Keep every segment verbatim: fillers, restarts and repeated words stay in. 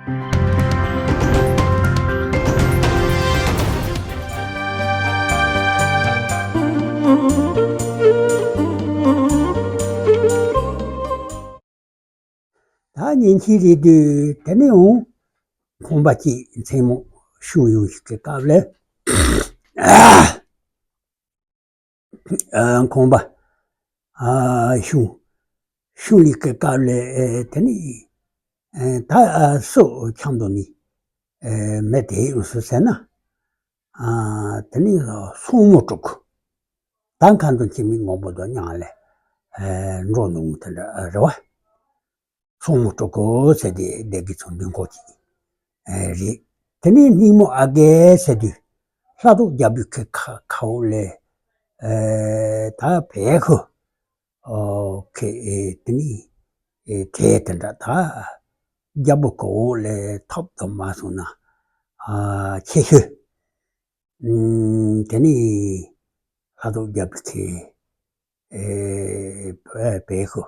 ད་ཉིན་གཅིག་རེད་དུས་དེ་ནས་འོང་ཁང་པ་གཅིག་མཚན་མོ་ཤུང་ཡོང་ཞིག་གི་སྐབས་ལ། ཨ། ཁང་པ། ཨ། ཤུང་། ཤུང་ཡིག་གི་སྐབས་ལ། ཨེ། དེ་ནི། ཨེ། ད། ཨ། སུ་འཁྱམས་འདུག་ནི། ཨེ། མི་དེ་ཡོང་སོང་ཟེར་ན། ཨ། དེ་ནི་སྲུང་མོ་དྲུག་ད་ཁ་འདོན་བྱེད་མི་ངོ་བོ་དང་མཉམ་ལས། ཨེ། འགྲོ་འདུག་དེ་འདྲ་རེད་བ། སྲུང་མོ་དྲུག་ཟེར་དེ་སྡེ་དགེ་ཚོ་མདུན་སྐོར་གྱི། ཨེ། རེད། དེ་ནས་སྙིགས་མོ་ཨ་རྒས་ཟེར་དུས། ལྷ་ཐོག་རྒྱལ་པོའི་ཁ་ཁ་ཁ་འོག་ལས། ཨེ། ད་བལ་ཁུ། ཨོ་ཁེ། ཨེ། དེ་ནི། ཨེ། དེ་དེ་འདྲ་ད། རྒྱལ་པོ་ཁ་འོག་ལས་ཐོབ་ཐོབ་མ་སོང་ན། ཨ། ཆེ་ཤོས། ཨུམ། དེ་ནི་ལྷ་ཐོག་རྒྱལ་པོའི་ཁེ། ཨེ། བལ་ཁུ།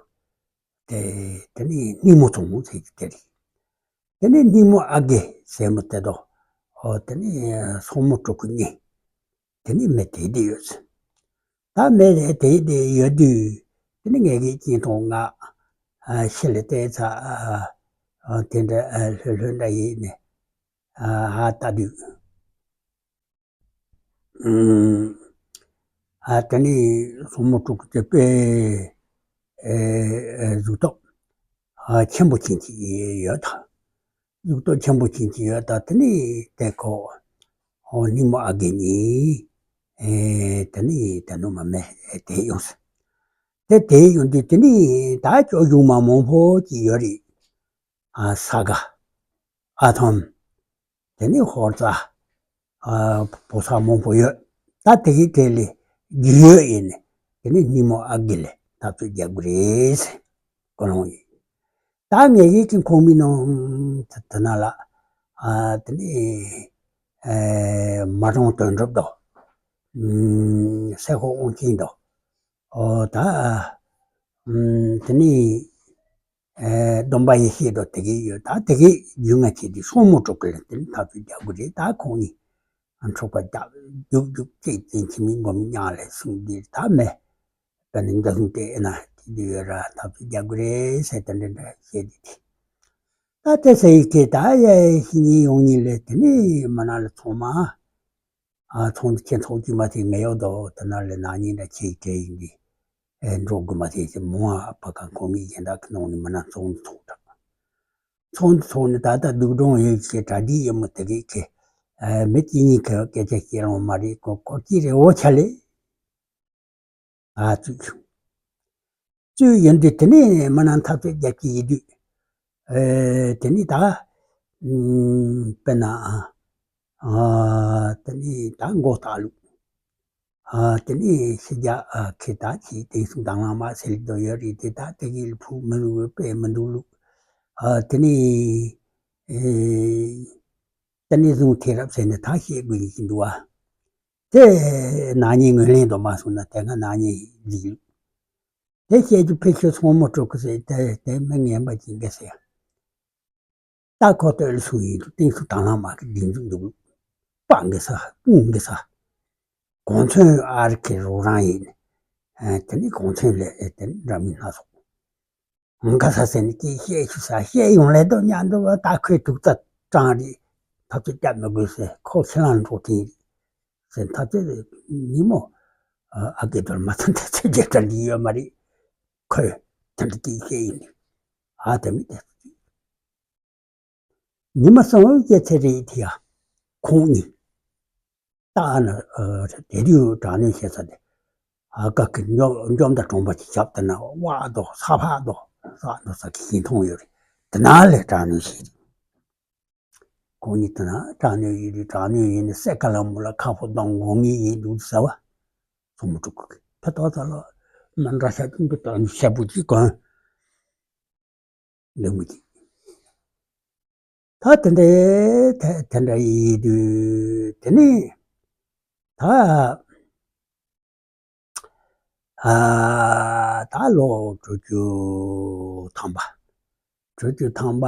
དེ། དེ་ནི་སྙིགས་མོ་ཚོང་མོ་ཟེར་གྱི་དེ་རེད། དེ་ནི་སྙིགས་མོ་ཨ་རྒས་ཟེར་མོ་དེ་དོ། ཨོ། དེ་ནི་སྲུང་མོ་དྲུག་གི་གཉེན། དེ་ནི་མི་དེ་དེ་ཡོད་ཟེར། ད་མི་དེ་དེ་དེ་ཡོད་དུས། དེ་ནི་ངས་གི་གཅིན་ཐོང་ང་། ཨ། ཤི་ལ་བལྟས་ཚ། ཨ། དེ་འདྲ། ཨ། ལྷོད་ལྷོད་འདྲ་ཡིན་ནས། ཨ། ཧ་ལྟ་དུས། ཨ། དེ་ནི་སྲུང་མོ་དྲུག་གི་དཔེ། ཨེ། ཨེ། གཟུགས་སྟོབས། ཨ། ཆེན་པོ་ཅན་གྱི་ཡོད་ད། གཟུགས་སྟོབས་ཆེན་པོ་ཅན་གྱི་ཡོད་ད། དེ་ནི་དེ་ཁོ། ཨོ། སྙིགས་མོ་ཨ་རྒས་གཉིས། ཨེ། དེ་ནི་དེ་ནུ་མ་མེ་དེ་ཡོང་སོང་། དེ་དེ་ཡོང་དུས་དེ་ནི་ད་ཅོ་གཞུང་མ་མང་པོ་ཅིག་ཡོད་རེད། ཨ། ས་ག་ཨ་ཐོམ། དེ་ནི་ཧོར་ཚ། ཨ། བོ་ས་མང་པོ་ཡོད། ད་དེ་གི་གྲས་ལས་རྒྱུས་ཡོད་ཡིན་ནི། དེ་ནི་སྙིགས་མོ་ཨ་རྒས་ལས་འཐབ་རྩོད་རྒྱག་དགོས་རེད་ཟེར། ཀོ་ལོང་ཡིན། ད་ངེད་ཀྱི་ཁོང་མི་ནང་དེ་ན་ལ། ཨ། དེ་ནི། ཨེ། མ་གྲོང་དོན་གྲུབ་དོ། ཨུམ། སེ་ཁོ་དབང་ཆེན་དོ། ཨོ། ད། ཨུམ། དེ་ནི། ཨེ། སྡོམ་པ་ཡེ་ཤེས་དང་དེ་གི་ཡོད། ད་དེ་གི་རྒྱུས་མངའ་བྱས་ཏེ་སྲུང་མོ་དྲུག་གི་ལ་དེ་ནི་འཐབ་རྩོད་རྒྱག་དགོས་རེད། ད་ཁོང་གཉིས་འཁྲུག་པ་རྒྱག་རྒྱུག་རྒྱུག་བྱེད་ཅིང་ཁྱིམ་མི་ངོ་མི་མྱངས་ལས་གསུངས་ཏེ། ད་མེ་དཔེར་ན་འདི་གསུངས་ཏེ་ཨེ་ན་དེ་འདི་ཡོད་ར་འཐབ་རྩོད་རྒྱག་དགོས་རེད་ཟེར་དེ་འདྲ་འདྲ་བཤད་དེ་དེ། ད་དེ་ཟེར་ཡི་གེ་ད་ཡ་ཤི་ཉིན་ཡོང་ཉིན་ལས་དེ་ནི་མ་ན་ལ་ཚང་མ། ཨ། ཚོང་འདུ་ཁྱེད་ཚོགས་ཀྱི་མ་ཐེག་ངེས་ཡོད་དོ། དེ་ན་ལས་ན་ཉིན་འདྲ་ཁྱེད་ཀྱི་གྲས་ཡིན་གྱི། ཨེ། འགྲོ་དགོས་མ་ཐེག་ཅེས་མོ་ཨ་ཕ་གང་གོ་མི་གཞན་དག་གི་ནང་ནས་མ་ན་ཚོང་འདུ་ཚོགས་དྲག་ཚོང་འདུ་ཚོགས་ནས་ད་ལྟ་སྡུག་གྲོང་ཡོད་ཀྱི་གྲ་སྒྲིག་ཡོད་མོ་དེ་གི་ཁེ། ཨེ། མི་གཅིག་གཉིས་ཁེ་སྐད་ཆ་བཤད་རང་མ་རེད། ཀོ་ཀོ་ཅི་རེད། འོ་ཆ་ལེ། ཨ། བཙུགས་བྱུང་། བཙུགས་ཡོང་དུས་དེ་ནས་མ་ན་འཐབ་རྩོད་རྒྱབ་ཀྱི་ཡིན་དུས། ཨེ། དེ་ནས་ད། ཨུམ། དཔེར་ན། ཨ། དེ་ནས་ད་མགོ་བཏགས་ལུགས། ཨ། དེ་ནས་ཕྱི་རྒྱ། ཨ། ཁེ་ད་ཅི་དེང་སང་དང་བླངས་མ་ཟེར་ལི་དོ་ཡོད་རེད་དེ། ད་དེ་གི་ཕུག་མི་འདུག་དཔེ་མི་འདུག་ལུགས། ཨ། དེ་ནས། ཨེ། དེ་ནས་བཟུང་ཐེ་རབ་ཟེར་ནས་ད་བཤད་དགོས་ཀྱི་འདུག་བ། དེ་ན་ནིང་ངོས་ལེན་དུ་མ་སོང་ན་དེ་སྔ་ན་ནིང་འཇིགས་ལུགས། དེ་བཤད་རྒྱུ་ཕལ་ཆེར་སྲུང་མོ་དྲུག་གི་ཟེར་དེ་དེ་མི་ངན་པ་ཅིག་འགའ་ཟེར། ད་ཁོ་ལྟོས་ལ་སོང་ཡིན་དུ་སྟེང་སུ་དང་བླངས་མ་གི་སྒྲིག་འཛུགས་འདུག་ལུགས། པ་འགའ་ས་ཀུང་འགའ་ས། གོང་ཚོན་ཨར་ཁེ་རོགས་རང་ཡིན། ཨ། དེ་ནི་གོང་ཚོན་ལས་ཨེ་དེ་འདྲ་མི་སྣ་ཚོགས། འགའ་ས་ཟེར་ནས་ཀྱིས་བཤད་ཤི་ས་བཤད་ཡོང་ལས་དོ་མཉམ་དུ་ད་ཁོས་དུག་རྩ་དྲངས་རེད། འཐབ་རྩོད་རྒྱབ་མི་དགོས་ཟེར། ཁོ་ཁྱེད་རང་འགྲོ་གིན་རེད་ཟེར། འཐབ་རྩོད་ཉིན་མོ་ཨ་རྒས་དོར་མ་ཐོན་འཐབ་རྩོད་རྒྱབ་གྲ་འདི་ཡོད་མ་རེད། ཁོས་དེ་འདྲ་ཀྱིས་བཤད་ཡིན། ཨ། དེ་མི་དེ། ཉི་མ་གསང་བའི་སྐྱེད་ཚལ་རེད་དེ་ཡ། ཁོང་གཉིས། ད་ཨ་ན། ཨ། དེ་དུས་དྲག་གནོན་བྱེད་ས་དེ། ཨ། ཀ་གི་འཇོམ་འཇོམ་དང་གྲོང་པ་ཅིག་བྱབ་དེ་ན་ཝ་དོ་ས་ཕ་དོ་ས་དོ་ས་གི་ཞིང་མཐོང་ཡོད་རེད། དེ་ན་ལས་དྲག་གནོན་བྱེད། ཁོང་གཉིས་དེ་ན་དྲག་གནོན་ཡིན་དུས་དྲག་གནོན་ཡིན་ནི་སེ་ཀ་ལ་མོ་ལ་ཁ་ཕོ་གདོང་དགོང་ངེས་ཡིན་འདུག་ཟེར་བ། སྲུང་མོ་དྲུག་གི་ཕ་ཏོག་ཚ་ལོ། མ་འདྲ་ཤ་ཀུན་གྱི་དོན་ཤ་བུ་གཅིག་གོན། ལེགས་མོ་གཅིག་ད་དེ་འདྲའི་དེ་དེ་འདྲ་ཡིན་དུས་དེ་ནི་ད། ཨ། ད་ལོ་དྲུག་ཅུ་ཐམ་པ། དྲུག་ཅུ་ཐམ་པ་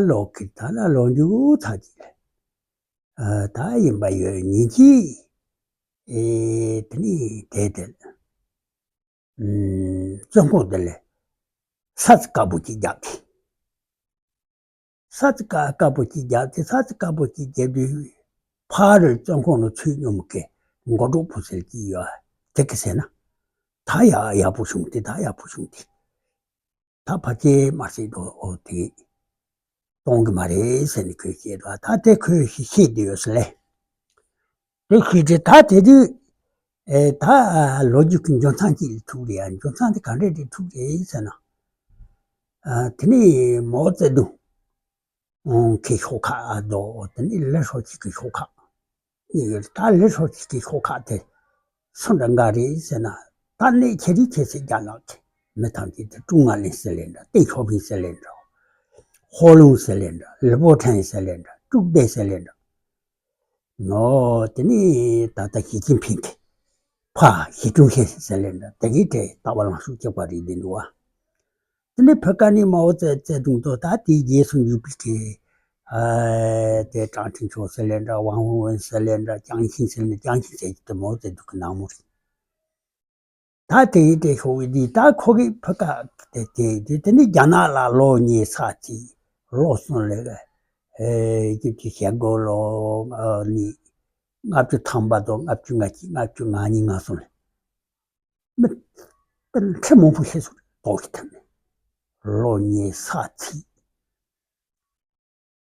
ལོ་གི་ད་ལ་ལོ་མཇུག་ཚར་གྱི་རེད། ཨ། ད་ཡིན་པ་ཡོད་ཉིན་གྱིས། ཨེ། དེ་ནི་དེ་དེ། ཨུམ། བཙོན་ཁང་དེ་ལས་ས་ཚིགས་དཀར་པོ་གཅིག་བརྒྱབ་སྟེ། ས་ཚིགས་དཀར་དཀར་པོ་གཅིག་བརྒྱབ་སྟེ། ས་ཚིགས་དཀར་པོ་གཅིག་བརྒྱབ་དུས། ཕ་རོལ་བཙོན་ཁང་ནང་ཚུད་སྙོམས་ཀྱི་མགོ་གྲོགས་པོ་ཟེར་གྱི་ཡོད། དེ་གི་ཟེར་ན། ད་ཡག་ཡག་པོ་བྱུང་སྟེ། ད་ཡག་པོ་བྱུང་སྟེ། ད་ཕལ་ཆེར་དམར་སེར་དོ། འོ་དེ་གཏོང་གི་མ་རེད་ཟེར་ནས་ཁོས་བཤད་འདུག་ད་དེ་ཁོས་ཤེས་བསྡད་ཡོད་ས་ལས། དེ་ཤེས་དུས་ད་དེ་དུས། ཨེ། ད་ལོ་རྒྱུས་ཀྱི་འབྱུང་རྩ་གཅིག་ལ་ཐུག་རེད་ཡ། འབྱུང་རྩ་དེ་ག་འདྲས་དེ་ཐུག་རེད་ཟེར་ན། ཨ། དེ་ནས་མའོ་ཙེ་ཏུང་གི་ཤོག་ཁག་དོ། དེ་ནས་ལི་ཧྲོ་ཅི་གི་ཤོག་ཁག་གཉིས་ཡོད། ད་ལི་ཧྲོ་ཅི་གི་ཤོག་ཁག་དེ་སུ་འདྲ་འགའ་རེད་ཟེར་ན། ད་གནས་ཆེ་རིགས་ཆེ་ཚེ་རྒྱ་ནག་གི་མི་ཐམས་ཅད་དེ། ཀྲུང་ང་ལིན་ཟེར་ལེ་འདྲ། ཏེང་ཞའོ་ཕིང་ཟེར་ལེ་འདྲ། ཧོ་ལུང་ཟེར་ལེ་འདྲ། ལི་པོ་ཁྲེན་ཟེར་ལེ་འདྲ། ཀྲུག་ཏེ་ཟེར་ལེ་འདྲ། ནོ། དེ་ནས་ད་ལྟ་ཞི་ཅིན་ཕིང་གི་ཕ་ཞི་ཀྲུང་ཧྲེ་ཟེར་ལེ་འདྲ། དེ་གི་གྲས་ལྟ་བ་ལངས་ཕྱོགས་གཅིག་པ་རེད་བསྡད་འདུག་བ། དེ་ནས་ཕ་གི་ནས་མའོ་ཙེ་ཙེ་ཏུང་དང་། ད་དེའི་རྗེས་སུ་འཇུག་པའི་གི། ཨ། དེ་ཀྲང་ཁྲིན་ཆོན་ཟེར་ལེ་འདྲ། ཝང་ཧུང་ཝུན་ཟེར་ལེ་འདྲ། ཅང་ཤིང་ཟེར་ལེ། ཅང་ཤིང་ཟེར་གྱི་དེ་མའོ་ཙེ་ཏུང་གི་ནང་མོ་རེད། ད་དེ་ཡི་དེ་ཤོག་འདི་ད་ཁོ་གི་ཕ་གི་དེ་དེ་དེ་དེ་ནི་རྒྱ་ནག་ལ་ལོ་གཉིས་ཚར་གཅིག་ལོ་གསུམ་ལས། ཨེ། བཅུ་གཅིག་ཞེ་དགུ་ལོ། ཨ་ནི་ལྔ་བཅུ་ཐམ་པ་དང་ལྔ་བཅུ་ང་གཅིག་ལྔ་བཅུ་ང་གཉིས་ང་གསུམ་ལས། མི་ཁྲི་མང་པོ་ཤི་སོང་། དོག་གི་ཐད་ནས་ལོ་གཉིས་ཚར་གཅིག་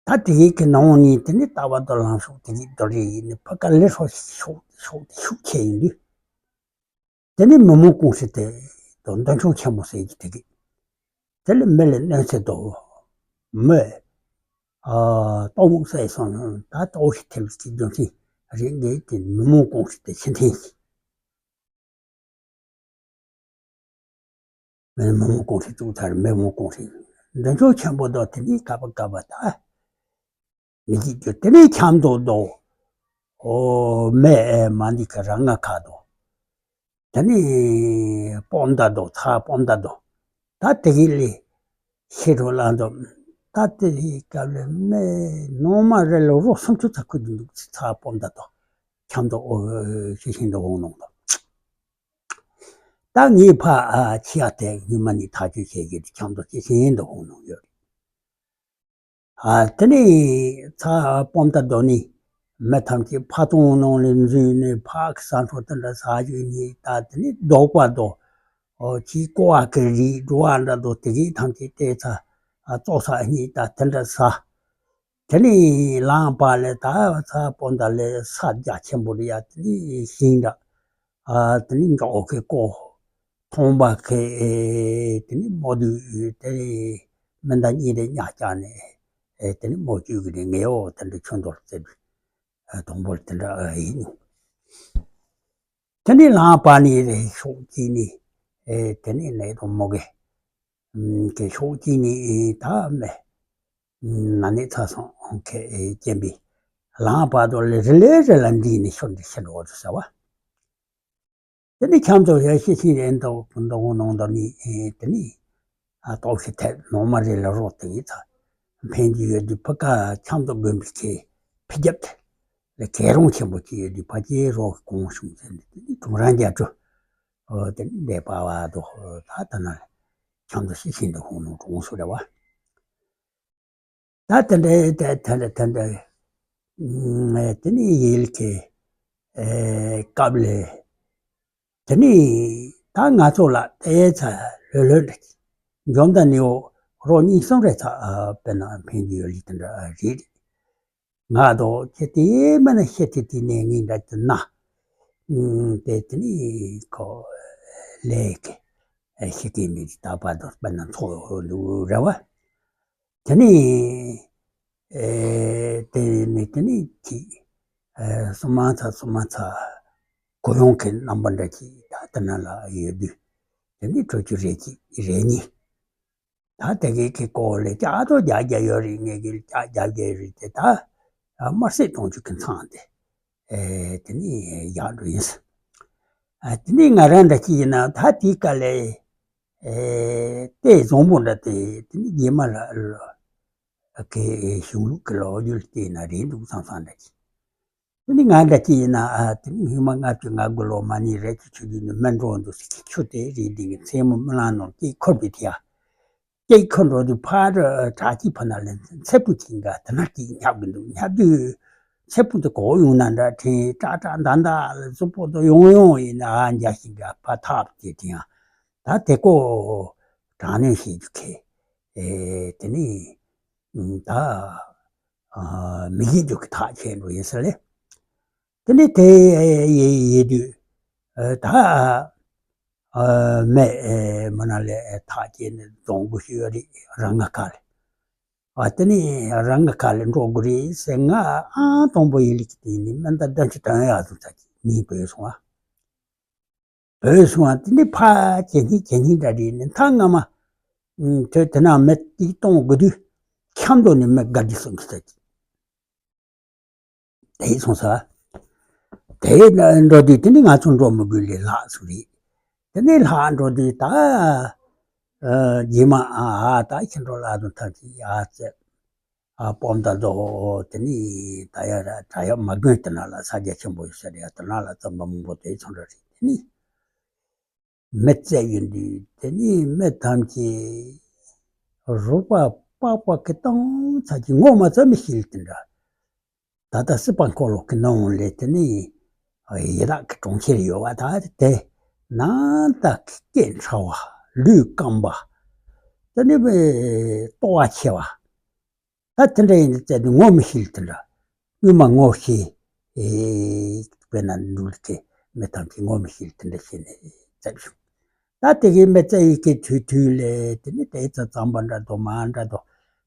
ད་དེ་གི་ནང་ནས་དེ་ནི་ལྟ་བ་དང་ལངས་ཕྱོགས་དེ་གི་རྡོ་རེ་ཡིན་ནི་ཕ་གི་ལི་ཧྲོ་ཤོག་ཤོག་ཤུགས་ཆེ་ཡིན་དུས། དེ་ནི་མི་མང་ཀུང་ཧྲེ་དེ་དང་མདུན་ཅོག་ཆེན་མོ་ཟེར་གྱི་དེ་གི། དེ་ལས་མི་ལ་གནོད་འཚེ་དང་། མི། ཨ། ལྟོགས་མུག་ཟས་སོང་ན་ད་ལྟོགས་ཤི་ཐེབས་ཀྱི་རྒྱུ་མཚན་རེད་འདི། དེ་མི་མང་ཀུང་ཧྲེ་དེ་ཕྱི་འཐེན་གྱི། མི་མང་ཀུང་ཧྲེ་བཙུགས་ཚར། མི་མང་ཀུང་ཧྲེ་མདུན་ཅོག་ཆེན་པོ་དང་དེ་ནས་ག་པ་ག་པ་ད་མི་གཅིག་གྱུར། དེ་ནས་ཁྱམས་དང་དོ། ཨོ། མི་མ་འདི་ག་ར་ང་ཁ་དོ། དེ་ནས་སྤོམ་མདའ་དོ། ཚ་སྤོམ་མདའ་དོ། ད་དེ་གི་ལས་ཤི་འགྲོ་ལ་འདུག་ད་དེ་གི་སྐབས་ལ་མི་ནང་མ་རེ་ལ་རོ་སུམ་ཅུ་ཚ་ཁུ་འདུག་ཚ་སྤོམ་མདའ་དོ། ཁྱམས་དང་། ཨོ། ཤི་ཤིང་དུ་འོང་ནང་དོ། ད་ངའི་ཕ་ཨ་ཁྱི་ཡ་དེ་སྔོན་མ་ནས་ཐག་གཅོད་བྱེད་ཀྱི་ཁྱམས་དང་ཅི་ཤེས་འདུག་འོང་ནང་ཡོད། ཨ། དེ་ནས་ཚ་སྤོམ་མདའ་དོ་ནི་མི་ཐམས་ཅད་ཕ་བཏང་ནང་ལ་འཛུལ་ནས་ཕ་གི་ཟ་འཕྲོ་དེ་འདྲ་ཟ་རྒྱུ་ནི། ད་དེ་ནས་རྡོག་པ་དང་། ཨོ། ཁྱི་ཀོ་བ་གི་རིགས་འགྲོ་བ་འདྲ་དང་དེ་གི་ཐམས་ཅད་དེ་ཚ་ཨ་བཙོ་ས་གཉིས་ད་དེ་འདྲ་ཟ། དེ་ནས་ལམ་བར་ལ་ད་ཚ་སྤོམ་མདའ་ལ་ས་རྒྱ་ཆེན་པོ་རེད་ཡ། དེ་ནས་ཤིང་འདྲ། ཨ། དེ་ནས་འཇོག་གི་ཀོ། ཐོང་པ་གི། ཨེ། དེ་ནས་མོ་དུ་དེ་ནས་མི་འདའ་གཉིས་རེ་ཉག་བཅག་ནས། ཨེ། དེ་ནས་མོ་བཅུག་གི་རེད། ངའི་འོ་དེ་འདྲ་ཆུ་འདོར་བཙལ་བའི། ཨ། དང་པོར་དེ་འདྲ་ཡིན། དེ་ནས་ལམ་བར་ནས་རེ་ཤོག་ཅིག་ནས། ཨེ། དེ་ནས་ནས་དང་མོ་གི་གི་ཤོག་ཅིག་ནས་ད་མེ་ན་ནས་ཚ་སོང་ཁེ་སྐྱེན་པའི་ལམ་བར་དུ་ལས་རི་ལས་རི་ལ་འདྲིས་ནས་ཤོར་འདི་ཤི་འགྲོ་བ་དུ་ཟ་བ། དེ་ནས་ཁྱམས་དུ་ཡ་ཤི་ཤི་རེད་འདུག་འདུག་ནང་དུ་ནི། དེ་ནས་ཨ་ལྟོགས་ཤི་ཐེབས་ནང་མ་རེད་ལ་རོགས་དེ་ཡིན་ཚ་ཕན་གྱི་ཡོད་དུས་ཕ་ག་ཁྱམས་དུ་དགོན་པའི་ཁེ་ཕི་རྒྱབ་དེ་ལ་གད་རོང་ཆེན་པོ་ཅིག་ཡོད་དུས་ཕ་ཅེ་རོགས་གོང་བྱུང་ཟེར་ནས་དེ་ནས་གྲོང་ར་རྒྱ་གྲོ། ཨོ། དེ་ནས་འདས་པ་བ་དུ་ད་ལྟ་ན་ཁྱམས་དུ་ཤི་ཤི་འདུག་ཧོང་ནང་གྲོང་སུ་རེད་བ། ད་དེ་འདྲའི་དེ་དེ་འདྲ་དེ་འདྲ། ཨ། དེ་ནས་ཡིད་ཀྱི་ཨེ་སྐབས་ལས། དེ་ནས་ད་ང་ཚོ་ལ་དེ་ཚ་ལྷོད་ལྷོད་འདྲ་གི་འཇོམས་ད་ནི་འོ་རོ་གཉིས་གསུམ་རེ་ཚ་དཔེར་ན་ཕན་གྱི་ཡོད་ལི་དེ་འདྲ་རེད། ང་དོ་ཁྱེད་དེ་མ་ན་ཤེས་དེ་དེ་ནས་ངས་འདྲ་དེ་ན། ཨ། དེ་དེ་ནས་ཁོ་ལས་ཀྱི་ཤི་སྐྱེ་མི་ད་པ་དོ་དཔེར་ན་འཚོ་འདུག་རེད་བ། དེ་ནས་ཨེ་དེ་ནས་དེ་ནས་ཅིག་ཨེ་སོ་མ་ཚ་སོ་མ་ཚ་གོ་ཡོང་གི་རྣམ་པ་འདྲ་ཅིག་ད་དེ་ན་ལ་ཡོད་དུས། དེ་ནས་དྲུག་ཅུ་རེ་གཅིག་རེ་གཉིས། ད་དེ་གའི་གི་སྐོར་ལས་ལྕགས་ཐོ་རྒྱག་རྒྱག་ཡོད་རེད། ངས་གི་ལྕགས་རྒྱག་རྒྱག་རེད་དེ། ད་དམར་སེར་གཏོང་རྒྱུ་གི་མཚང་དེ་ཨེ་དེ་ནས་རྒྱག་འགྲོ་ཡིན་ས། ཨ་དེ་ནས་ང་རང་འདྲ་ཅིག་ཡིན་ན་ད་དེའི་སྐབས་ལ་ཨེ་ལྟས་བཟང་པོ་འདྲ་དེ་དེ་ནས་རྗེས་མ་ལ་ གི་གཞུང་ལུགས་ཀྱི་ལོ་རྒྱུས་བལྟས་ན་རེད་འདུག་བསམ་བསམ་འདྲ་ཅིག་དེ་ནི་ང་འདྲ་ཅིག་ཡིན་ན་ཨ་དེ་ནི་སྔོན་མ་ལྔ་བཅུ་ང་དགུ་ལོ་མ་ནི་རེད་ཀྱི་ཆུ་རྒྱུད་ནི་སྨན་འགྲོ་འདུག་ཟེར་གྱི་ཆུ་དེ་རེད་འདི་གི་མཚན་མོ་སྨོན་ལམ་ནང་སྐྱེས་འཁོར་བའི་དེ་ཡ། སྐྱེས་འཁོར་འགྲོ་དུས་ཕར་བྲག་སྐྱིད་ཕ་ན་ལ་མཚེར་ཕུ་ཅིག་འགའ་དེ་ན་ཅིག་བསྙབ་གི་འདུག་བསྙབ་དུས་མཚེར་ཕུ་དེ་གོག་ཡོང་ན་འདྲ་དྲན་ཏྲག་ཏྲག་འདའ་འདའ་ལ་གཟུགས་པོ་དེ་ཡོང་ཡོང་ཡིན་ན་ཨ་འཇའ་ཞིག་འགའ་ཕར་ཐག་དེ་དེ་ཡང་ད་དེ་ཀོ་དྲག་གནོན་བྱེད་རྒྱུ་ཁེ་ཨེ་དེ་ནི་ད་ཨ་མི་ཡིད་འཇུག་གི་ཐག་ཆད་འགྲོ་ཡིན་ས་ལེ། དེ་ནི་དེ་ཡེ་ཡེ་དུས་ད་མེ་མ་ན་ལས་ཐག་བཅད་ནས་རྫོང་དགོས་ཤིག་ཡོད་རེད་རང་ང་ཁ་ལ། ཨ་དེ་ནི་རང་ང་ཁ་ལ་འགྲོ་དགོས་རེད་ཟེར་ང་ཨང་དང་པོ་ཡིན་ལིག་དེ་ནི་མེ་མདའ་བདུན་ཅུ་དོན་ཡག་དུ་ཚ་གི་མིའི་བོད་སོང་ཨ། བོད་སོང་ཨ་དེ་ནི་ཕ་ཇེ་སྙིང་ཇེ་སྙིང་འདྲ་རེད་ནི་མཐའ་སྔ་མ་དོད་དེ་ན་མེ་ཏིག་གཏོང་དགོས་དུས་འཁྱམ་དོ་ནི་མེ་དགའ་དི་སོང་གི་ཚ་གི་དེ་སོང་ས། དེ་འགྲོ་དུས་དེ་ནི་ང་ཚོ་འགྲོ་མི་དགོས་ལས་ལྷག་སུ་རེད། དེ་ནི་ལྷག་འགྲོ་དུས་ད་རྗེས་མ་ཨ་ད་ཁྱེད་འགྲོ་ལ་དུ་ཐག་ཅིག་ཡ་ཙེ་ཨ་སྤོམ་ད་རྫོགས་དེ་ནི་ད་ཡ་ར་གྲྭ་ཡ་མ་དགོན་དེ་ན་ལ་ས་རྒྱ་ཆེན་པོ་ཡོད་ས་རེད་ཡ་དེ་ན་ལ་རྩམ་པ་མང་པོ་དེ་ཚོ་འདྲ་རེད་དེ་ནི། མི་བཙལ་ཡོང་དུས་དེ་ནི་མི་ཐམས་ཅད་རོགས་པ་པགས་པ་གི་བཏང་ཚར་གྱི་ངོ་མ་ཚ་མི་ཤེས་དེ་འདྲ། ད་ལྟ་སྲིད་པ་འཁོར་ལོ་གི་ནང་ལས་དེ་ནི་ཡི་དྭགས་ཀྱི་གྲོང་ཁྱེར་ཡོད་བ་ད་དེ་ནང་ད་སྐད་ཕྲ་བ་ལུས་སྐམ་པ་དེ་ནི་ལྟོ་བ་ཆེ་བ། ད་དེ་འདྲ་ཡིན་དུས་བཙལ་དུས་ངོ་མི་ཤེས་དེ་འདྲ། སྔོན་མ་ངོ་ཤེས་ཨེ་དཔེར་ན་འདུག་ལ་དེ་མི་ཐམས་ཅད་ངོ་མི་ཤེས་དེ་འདྲ་བྱས་ནས་བཙལ་བྱུང་། ད་དེ་གའི་མི་བཙལ་ཡི་གེ་དུས་དུས་ལས་དེ་ནི་དེ་ཚ་ཙམ་པ་འདྲ་དོ་མ་འདྲ་དོ།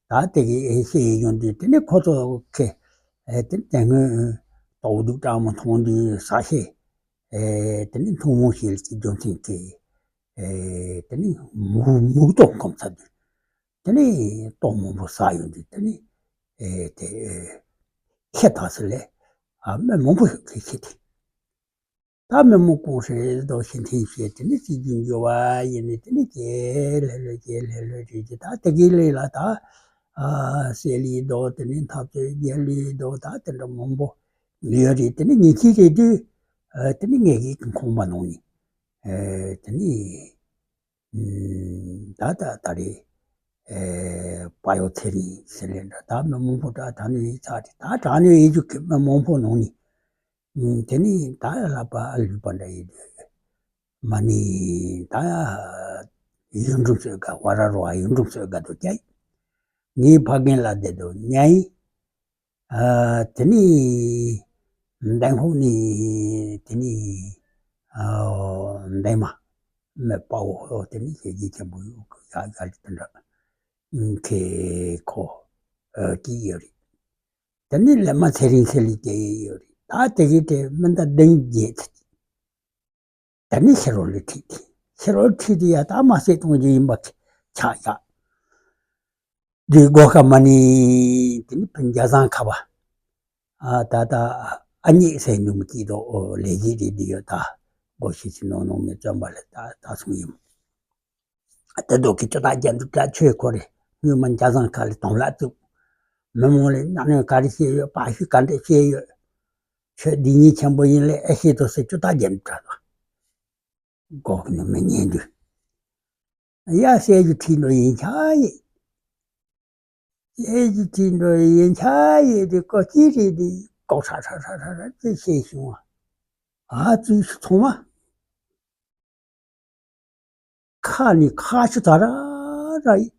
ད་དེ་གའི་ཨེ་ཤེས་ཡི་ཡོང་དུས་དེ་ནི་ཁོ་ཚོ་ཁེ་ཨེ་དེ་དེ་སྔོན་ལྟོགས་སྡུག་སྤྲང་མོ་མཐོང་དུས་ས་ཤེས་ཨེ་དེ་ནི་མཐོང་མོ་ཤེས་ཀྱི་རྒྱུ་མཚན་གྱིས་ཨེ་དེ་ནི་མུ་མུག་ཏོ་འཁོམ་ཚར་དུས། དེ་ནས་ལྟོ་མང་པོ་ཟ་ཡོང་དུས་དེ་ནས་ཨེ་དེ་ཁེ་ད་སི་ལས་ཨ་མི་མང་པོ་ཞིག་གིས་ཤི་དེ། ད་མི་མང་གང་ཞིག་རྡོ་ཤི་འཐེན་བྱས་དེ་ནས་སྲིད་ཇུས་འགྱུར་བ་ཡིན་ནས་དེ་ནས་ཇེ་ལྷོད་ལྷོད་ཇེ་ལྷོད་ལྷོད་རེད་ཀྱི་ད་དེ་གའི་ལས་ལ་ད་ཨ་སེ་ལི་རྡོ་དེ་ནས་འཐབ་རྩོད་རྒྱལ་ལི་རྡོ་ད་དེ་འདྲ་མང་པོ་ཡོད་རེད། དེ་ནས་ཉིན་གཅིག་རེད་དུས་ཨ་དེ་ནས་ངེད་ཀྱི་ཁང་པ་ནང་ནས་ཨ་དེ་ནས། ད་ད་ད་རེས་ཨེ་དཔའ་ཡོ་ཚེ་རིང་ཟེར་ལེ་འདྲ་ད་མི་མང་པོ་འདྲ་དྲག་གནོན་ཡིན་ཚར་རེད། ད་དྲག་གནོན་ཡིན་རྒྱུ་གི་མི་མང་པོ་ནང་ནས་དེ་ནས་ད་ལྷག་པ་ལུས་པ་འདྲ་ཡིན་དུས་མ་ནི་ད་ཡུལ་འབྲོམ་སོད་དགའ་བ་ར་རོ་བ་ཡུལ་འབྲོམ་སོད་དགའ་འདུག་ཀྱ་ངའི་ཕ་རྒན་ལ་བསྡད་འདུག་ཉའི། ཨ་དེ་ནི་འདན་ཧོ་ནི་དེ་ནི་ཨ་འདན་མ་མེ་དཔའ་བོ་དེ་ནི་ཞེ་གི་ཆེན་པོ་ཡོད་ཡ་ཡ་ལི་དེ་འདྲ་ཁེ་ཁོ་ཨ་ཀི་ཡོད་རེད། དེ་ནི་ལེ་མ་ཚེ་རིང་ཚེ་ལི་ཀེ་ཡོད་རེད། ད་དེ་གི་དེ་མི་འདའ་གདན་རྒྱས་ཚེ། ད་ནི་ཤེ་རོ་ལི་ཁྲིད་དེ། ཤེ་རོ་ལི་ཁྲིད་དེ་ཡ་ད་མ་སེ་གཏོང་རྒྱུ་ཡིན་པ་ཆགས་ཡ། དུས་གོ་ཁ་མ་ནི་དེ་ནི་ཕན་རྒྱ་བཟང་ཁ་བ། ཨ་ད་ད་ཨ་མྱེས་སེ་ནུ་མི་སྐྱིད་དོ་ལས་ཀྱི་རེད་དེ་ཡོད་ད། གོ་ཤི་ཤི་ནོ་ནོ་མི་བརྩོན་པ་ལས་ད་ད་སོང་ཡིན། དེ་དོ་གི་ཅོ་ད་རྒྱ་འདུག་ག་ཆོས་ཁོ་རེ་སྔོན་མ་རྒྱ་བཟང་ཁ་ལས་དོང་ལ་བཙུགས། མི་མང་ལས་གནའ་གནོན་ག་རེ་བཤད་ཡོད་པ་ཤི་ག་འདྲ་བཤད་ཡོད། ཆོས་འདི་ཉིད་ཆེན་པོ་ཡིན་ལས་ཨེ་ཤེས་དོ་སེ་ཅོ་ད་རྒྱ་འདུག་ག་དོ། གོ་གི་ནི་མི་ཉན་དུས། ཡ་སེ་ཡུ་ཁྲིད་ནོ་ཡིན་ཆ་ཡིན། སེ་ཡུ་ཁྲིད་ནོ་ཡིན་ཆ་ཡིན་དེ་ཀོ་ཅི་རེད་དེ་ཀོ་ཧྲ་ཧྲ་ཧྲ་ཧྲ་ཧྲ་ཅི་ཤེས་བྱུང་བ། ཨ་ཙུ་ཚང་མ། ཁ་ནི་ཁ་ཆུ་ད་ར་ར་ཡིན།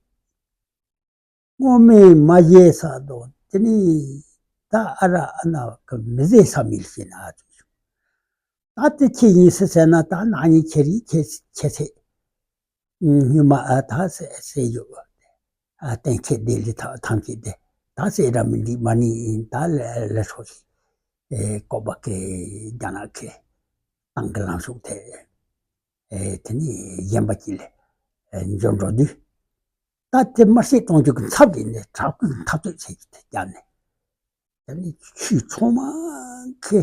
སྔོ་མེ་མ་བཞེས་ས་དོ་དེ་ནི་ད་ཨ་ར་ཨ་ན་གི་མི་བཟེས་ས་མིལ་ཤེ་ན་ཨ་ཙུ་ཤུ། ད་དེ་ཁྱེད་ཡིན་སི་ཟེར་ན་ད་ན་ནི་ཁྱེད་རིག་ཁྱེད་ཁྱེད་ཚེ། སྔོན་མ་ཨ་ད་ཟེར་ཟེར་ཡོད། ཨ་བསྟན་ཁྱེད་དེ་ལི་ཐ་ཐམས་ཅད་དེ་ད་ཟེར་ར་མི་འདི་མ་ནི་ད་ལ་ལ་ཧྲོ་ཤི། ཨེ་ཀོ་བ་ཀེ་རྒྱ་ནག་ཁེ་ཏང་གི་ལམ་ཕྱོགས་དེ། ཨེ་དེ་ནི་གཞན་པ་ཅིག་ལས་ཨེ་འབྱོར་འགྲོ་དུས། ད་དེ་དམར་བསད་གཏོང་རྒྱུ་གི་ཚབ་རེད་ནས་དྲག་པོའི་འཐབ་རྩོད་བྱེད་ཀྱི་དེ་བརྒྱབ་ནས། དེ་ནི་ཆུ་ཚང་མ་ཁེ་